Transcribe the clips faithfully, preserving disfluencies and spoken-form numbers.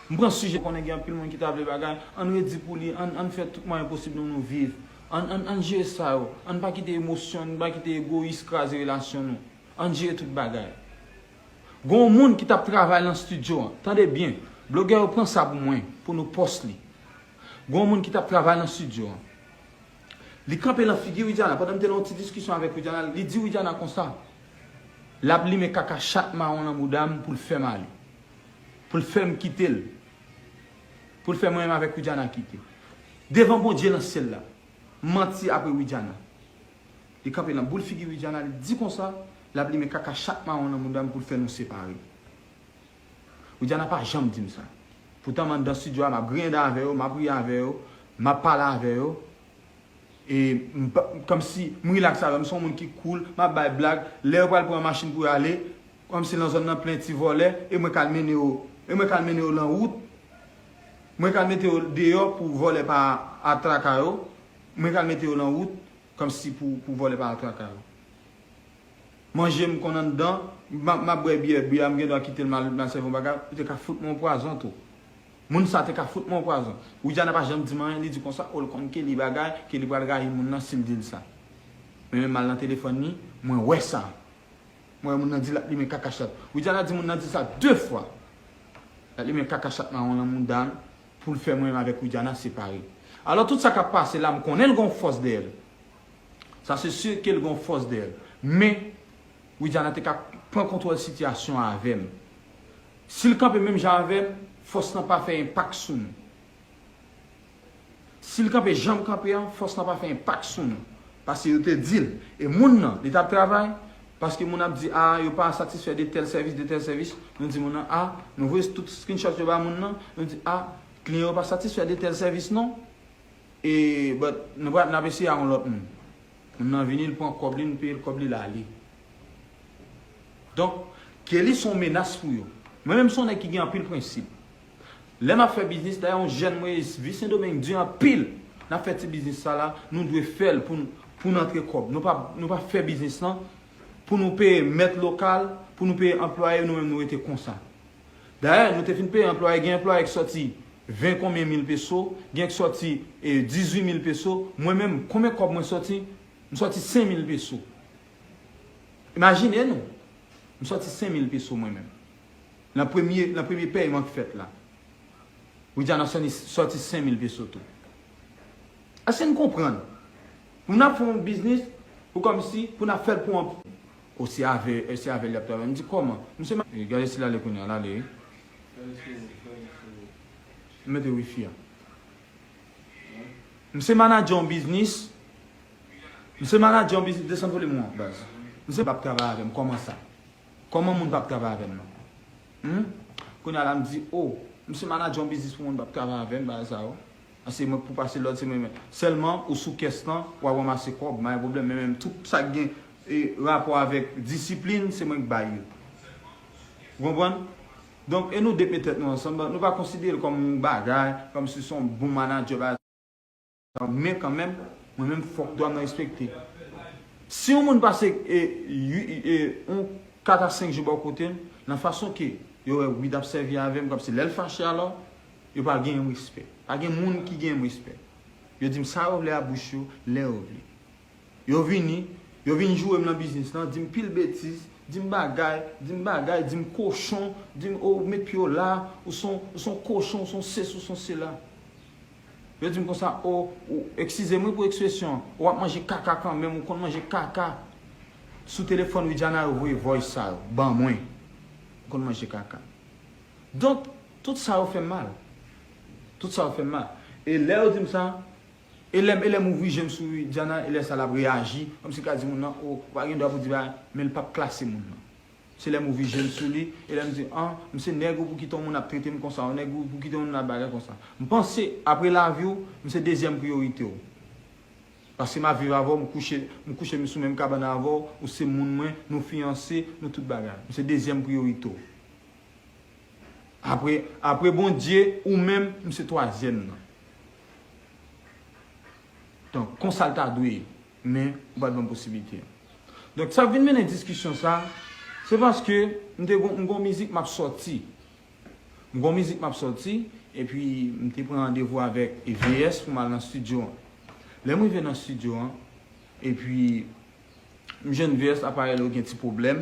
M pran sijè, konnen gen anpil moun ki ta vle bagay. Ann redi pou li, ann, ann fè tout mwayen posib nou, nou viv. Ann, ann, ann jere sa yo. Ann pa kite emosyon, ann pa kite egoyis kraze relasyon nou. Ann jere tout bagay. Gon moun ki t ap travay nan estidyo an. Tande byen. Blogè yo pran sa pou mwen, pou nou pòs li. Gon moun ki t ap travay nan estidyo an. Li kanpe nan figi Widiana. Pandan m te nan yon ti diskisyon avèk Widiana, li di Widiana konsa, l ap limen kaka chat mawon nan bouda m pou l fè m ale. Pou l fè m kite l. Pou l fè mwen menm avèk Widiana kite. Devan Bondye nan syèl la. Manti apre Widiana. Li kanpe nan boul figi Widiana, li di konsa, l ap limen kaka chat mawon nan bouda m pou l fè nou separe. Widiana pa janm di m sa. Poutan m anndan estidyo a, m ap griyen dan avè yo, m ap ri avè yo, m ap pale avè yo. E m pa, kòmsi m rilaks avè yo, m se yon moun ki cool, m ap bay blag. Lè yo pral pran machin pou yo ale, kòmsi nan zòn nan plen ti vòlè, e mwen k al mennen yo, e mwen k al mennen yo nan wout, mwen k al mete yo deyò pou vòlè pa atraka yo, mwen k al mete yo nan wout, kòmsi pou, pou vòlè pa atraka yo. Manje m konn anndan, m ap, m ap bwè byè, byè a m gen dwa kite l m al, m al sèvi yon bagay, ou te ka fout mwen yon pwazon tou. Moun sa te ka fout mwen yon pwazon. Widiana pa janm di m anyen, li di konsa, o l konn Kelly bagay, Kelly pral rayi moun nan si l di l sa. Men menm m al nan telefòn li, mwen wè sa. Mwen wè moun nan di l ap limen kaka chat. Widiana di moun nan di sa de fwa. L ap limen kaka chat mawon nan mouda m pou l fè mwen menm avèk Widiana separe. Alò tout sa k ap pase la, m konnen l gon fòs dèyè l. Sa se si ke l gon fòs dèyè l. Men, Widiana te ka pran kontwòl sitiyasyon an avè m. Si l kanpe menm jan avè m, fòs lan pa fè enpak sou nou. Si l kanpe jan m kanpe an, fòs lan pa fè enpak sou nou. Paske yo te di l. E moun nan, li t ap travay, paske moun ap di, a, yo pa satisfè de tèl sèvis, de tèl sèvis. Nou di moun nan, a, nou voye tout screenshot yo ba moun nan, nou di, a, kliyan yo pa satisfè de tèl sèvis non. E, but, nou pa, n ap eseye ak yon lòt moun. Moun nan vini, l pran kòb li, n peye l kòb li, l ale. Donk, Kelly se yon menas pou yo. Mwen menm se yon nèg ki gen anpil prensip. Lè m ap fè biznis, dayè yon jèn mwen, vi Sendomeng di anpil. N ap fè ti biznis sa la, nou dwe fè l pou n, pou n antre kòb. Nou pa, nou pa fè biznis lan pou nou peye mèt lokal, pou nou peye anplwaye, nou menm nou rete konsa. Dayè, nou te fin peye anplwaye, gen anplwaye ki sòti ven konbyen mil peso, gen ki sòti, e, dizuit mil peso. Mwen menm, konbyen kòb mwen sòti? M sòti senk mil peso. Imajine nou, m sòti senk mil peso mwen menm. Nan premye, nan premye pèyman k fèt la. Widiana sòti, sòti senk mil peso tou. Èske n konprann? Pou n ap fè yon biznis, pou kòmsi, pou n ap fè l pou yon. O, se avè, se avè l y ap travay. M di, kòman? Misye ma-, e, gade si l ale kounye a, l ale, wi. M mete wifi a. M se manadjè yon biznis. M se manadjè yon biznis. Desann volim ou an, baz. M se p ap travay avè m. Kòman sa? Kòman moun p ap travay avè m nan? Hmm? Kounye a la, m di, o, m se manadjè yon biznis pou moun p ap travay avè m, bagay sa yo. Ase mwen pou pase lòd, se mwen menm. Sèlman, ou sou kès lan, w ap ranmase kòb, pa gen pwoblèm, men menm tout sa k gen, e, rapò avèk disiplin, se mwen k bay yo. Ou konprann? Donk, e nou de k met tèt nou ansanm, nou pa konsidere l kòm yon bagay, kòmsi se yon bon manadjè, bagay sa. Men kanmenm, mwen menm, fòk dwa m nan respekte. Si yon moun pase, e, ui-, e, yon kat a senk jou bò kote m, nan fason ke yo wè Wid ap sèvi avè m, kòmsi lè l fache alò, yo pa gen yon respè. Pa gen moun ki gen yon respè. Yo di m sa yo vle a bouch yo, lè yo vle. Yo vini, yo vin joure m nan biznis lan, di m pil betiz, di m bagay, di m bagay, di m kochon, di m, o, ou met pye w la, ou se yon, ou se yon kochon, ou se yon sesi, ou se yon sela. Yo di m konsa, o, ou, eskize m wi pou ekspresyon an, w ap manje kaka kanmenm, ou konn manje kaka. Sou telefòn Widiana yo voye voice sa yo ban mwen. Ou konn manje kaka. Donk, tout sa yo fè m mal. Tout sa yo fè m mal. E lè yo di m sa, e lè m, e lè m ouvri je m sou Widiana, e lè sa l ap reyaji, kòmsi l ka di moun nan, o, ou pa gen dwa pou di bagay, men l p ap klase moun nan. Se lè m ouvri je m sou li, e lè m di, an, m se nèg ou pou kite yon moun ap trete m konsa, yon nèg ou pou kite yon moun ap bagay konsa. M panse, apre lavi w, m se dezyèm priyorite w. Paske m ap viv avè w, m kouche, m kouche sou menm kabann avè w, ou se moun mwen, nou fiyanse, nou tout bagay. M se dezyèm priyorite w. Apre, apre Bondye, ou menm, m se twazyèm nan. Donk, konsa l ta dwe ye. Men, ou pa t ban m posiblite a. Donk, sa k vin mennen diskisyon sa, se paske m te gon, m gon mizik m ap sòti. M gon mizik m ap sòti, epi m te pran randevou avèk V S pou m al nan estidyo an. Lè m rive nan estidyo an, epi m jwenn V S, aparèy li gen ti pwoblèm,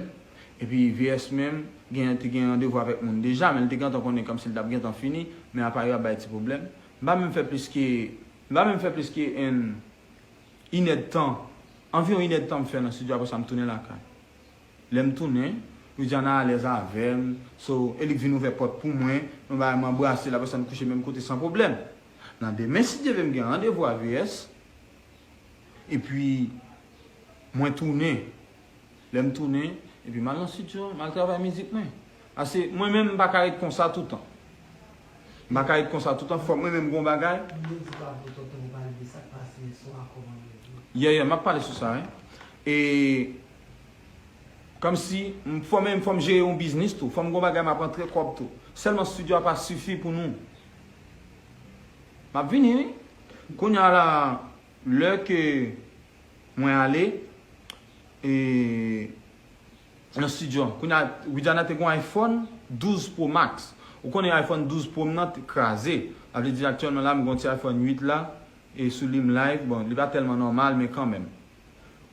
epi V S menm gen, te gen randevou avèk moun deja, men li te gentan konnen kòmsi li t ap gentan fini, men aparèy yo ap bay ti pwoblèm. M pa menm fè plis ke, m pa menm fè plis ke en, inèdtan, anviwon inèdtan m fè nan estidyo, apre sa m tounen lakay. Lè m tounen, Widiana alèz avè m, so, e li k vin ouvè pòt pou mwen, nou bagay m anbrase l, apre sa n kouche menm kote san pwoblèm. Nan demen, si Dye vle, m gen randevou a V S, epi mwen tounen. Lè m tounen, epi m al nan estidyo, m al travay mizik mwen. Ase, mwen menm, m pa ka ret konsa toutan. M pa ka ret konsa toutan, fòk mwen menm gon bagay. Mwen di pa pou tonton ou pale de sa k pase yè swa, kòman yo ye. Yeah, yeah, m ap pale sou sa, wi. E kòmsi, m, fò m, fò m jere yon biznis tou. Fò m gon bagay m ap antre kòb tou. Sèlman estidyo a pa sifi pou nou. M ap vini, wi. Kounye a la, lè ke mwen ale, e, nan estidyo an. Kounye a, Widiana te gon iPhone douz Pro Max. Ou konnen iPhone douz Pro m nan te kraze. Sa vle di aktyèlman la, m gon ti iPhone uit la, e sou li m live. Bon, li pa tèlman nòmal, men kanmenm.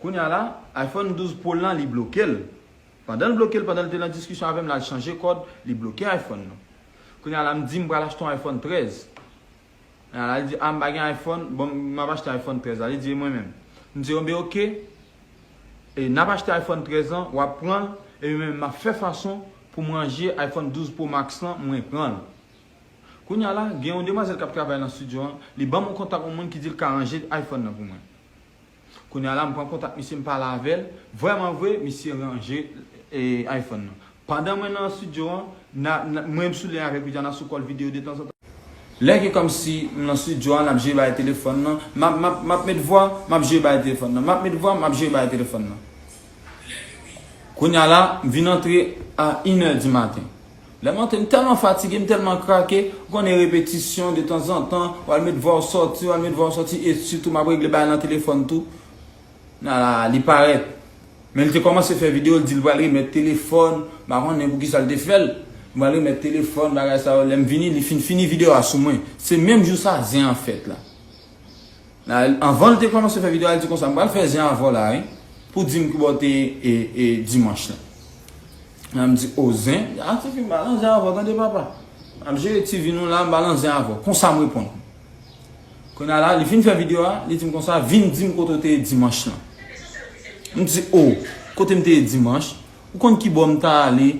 Kounye a la, iPhone douz Pro lan, li bloke l. Pandan l bloke l, pandan l te nan diskisyon avè m, l al chanje kòd, li bloke iPhone nan. Kounye a la, m di m pral achte yon iPhone trèz. A, la, li di, a, m pa gen iPhone, bon, m ap achte iPhone trèz la. Li di, e mwen menm? M di, enben, oke. E n ap achte iPhone trèz lan, w ap pran l, epi mwen menm, m ap fè fason pou m ranje iPhone douz Pro Max lan, mwen pran l. Kounye a la, gen yon demwazèl k ap travay nan estidyo an, li ban m yon kontak yon moun ki di l ka ranje iPhone nan pou mwen. Kounye a la, m pran kontak misye, m pale avè l. Vrèman vre, misye ranje, e, iPhone nan. Pandan mwen nan estidyo an, na, na, mwen m sou lyen avèk Widiana sou call video detanzantan. Lè ke kòmsi m nan estidyo a, n ap jere bagay telefòn nan, m ap, m ap, m ap met vwa, m ap jere bagay telefòn nan, m ap met vwa, m ap jere bagay telefòn nan. Kounye a la, m vin antre a inè di maten. Lè m antre, m tèlman fatige, m tèlman krake, ou konnen repetisyon detanzantan, w al met vwa w sòti, w al met vwa w sòti, e sitou m ap regle bagay nan telefòn tou. Nan la, li parèt. Men li te kòmanse fè videyo, li di l pral remèt telefòn, m pa konnen poukisa l te fè l. Li pral remèt telefòn, bagay sa yo, lè m vini, li fin fini videyo a sou mwen. Se menm jou sa, zen an fèt la. La, anvan l te kòmanse fè videyo a, li di konsa, m pral fè zen avè w la, wi, pou di m kibò w te ye, e, e, dimanch lan. La, m di, o, zen? A, tifi, m pa nan zen avè w, tande, papa. M ap jere ti vi nou la, m pa nan zen avè w. Konsa m reponn. Kounye a la, li fin fè videyo a, li di m konsa, vin di m kote w te ye dimanch lan. M di, o, kote m te ye dimanch? Ou konn kibò m ta ale?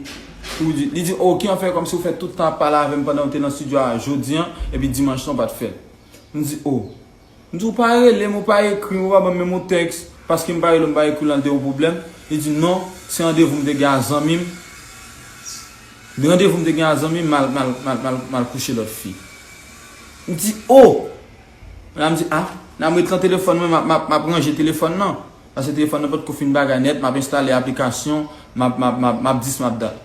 Ou di, li di, oke, anfen, kòmsi ou fè tout tan ap pale avè m pandan w te nan estidyo a jodi an, epi dimanch lan w pa t fè l. M di, o. M di, ou pa rele m, ou pa ekri m, ou pa ban m menm yon tèks, paske m pa rele w, m pa ekri w lan, te yon pwoblèm. Li di, non, se randevou m te gen a zanmi m. Randevou m te gen a zanmi m, m al, m al, m al, m al, m al kouche lòt fi. M di, o! La, m di, a, nan m ret lan telefòn mwen, m ap, m ap, m ap ranje telefòn nan. Paske telefòn nan potko fin bagay nèt, m ap enstale aplikasyon, m ap, m ap, m ap, m ap dis, m ap dat.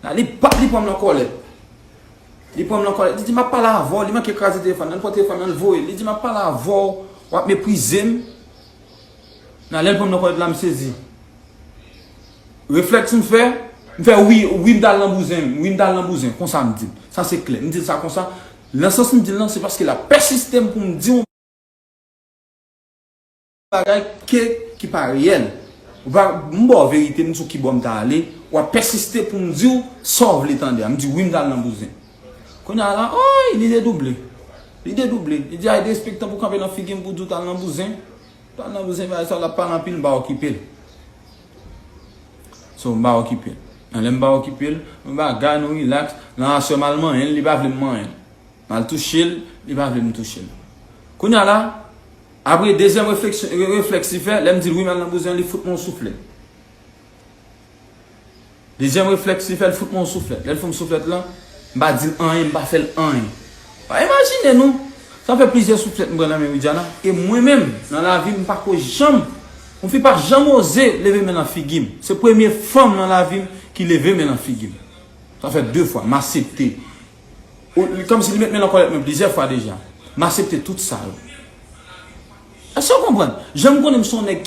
La, li pap, li pran m nan kòlèt. Li pran m nan kòlèt, li di, m ap pale avè w, li manke kraze telefòn nan, li pran telefòn nan, li voye l. Li di, m ap pale avè w, w ap meprize m. Nan lè l pran m nan kòlèt la, m sezi. Reflèks m fè, m fè wi, wi, m t al nan bouzen, wi, m t al nan bouzen, konsa m di l. Sa se klè, m di l sa konsa. Nan sans m di l lan, se paske l ap pèsiste m pou m di yon bagay ke, ki pa reyèl. Ou pa, m ba w verite, m di w kibò m ta ale, w ap pèsiste pou m di w sa w vle tande a. M di, wi, m t al nan bouzen. Kounye a la, oy, li dedouble. Li dedouble. Li di, ay, derespektan pou kanpe nan figi m pou di w t al nan bouzen. T al nan bouzen, bagay sa, l ap pale anpil, m pa okipe l. So, m pa okipe l. Nan lè m pa okipe l, m bagay nou rilaks. Nan aswè m al manyen l, li pa vle m manyen l. M al touche l, li pa vle m touche l. Kounye a la, apre dezyèm refleksyon, re-, reflèks li fè, lè m di l wi, m al nan bouzen, li fout mwen yon souflèt. Dezyèm reflèks li fè, l fout mwen yon souflèt. Lè l fout m souflèt lan, m pa di l anyen, m pa fè l anyen. Pa imajine nou, sa fè plizyè souflèt m pran nan men Widiana. E mwen menm, nan lavi m, m pa ko janm, yon fi pa janm oze leve men nan figi m. Se premye fanm nan lavi m ki leve men nan figi m. Sa fè de fwa, m aksepte. Ou, kòmsi li met men nan kòlèt mwen plizyè fwa deja. M aksepte tout sa yo. Èske w konprann? Jan m konnen m se yon nèg